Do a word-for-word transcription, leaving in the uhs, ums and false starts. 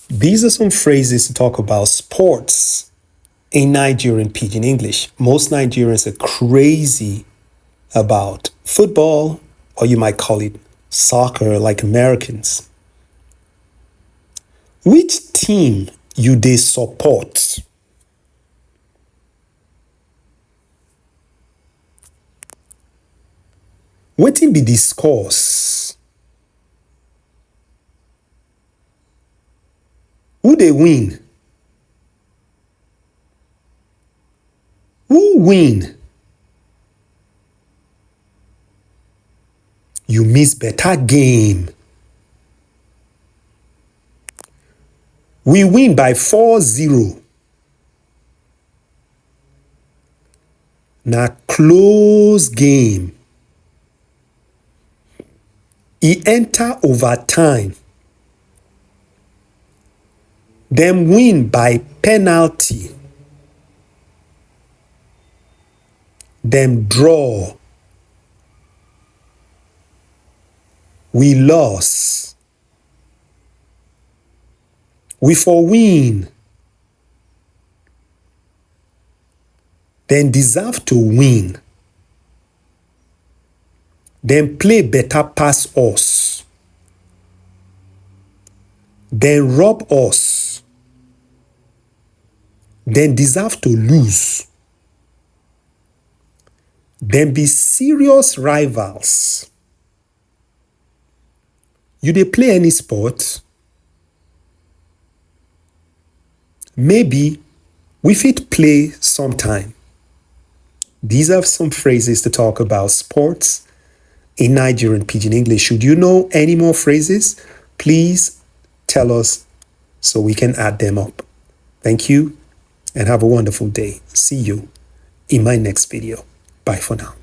These are some phrases to talk about sports in Nigerian Pidgin English. Most Nigerians are crazy about football, or you might call it soccer, like Americans. Which team you dey support? Wetin be the scores? Who dey win? Who win? You miss better game. We win by four zero. Na close game. E enter overtime. Dem win by penalty. Dem draw. We lost. We for win. Dem deserve to win. Dem play better pass us. Dem rob us. Dem deserve to lose. Dem be serious rivals. You dey play any sport? Maybe we fit play sometime. These are some phrases to talk about sports in Nigerian Pidgin English. Should you know any more phrases, please tell us so we can add them up. Thank you and have a wonderful day. See you in my next video. Bye for now.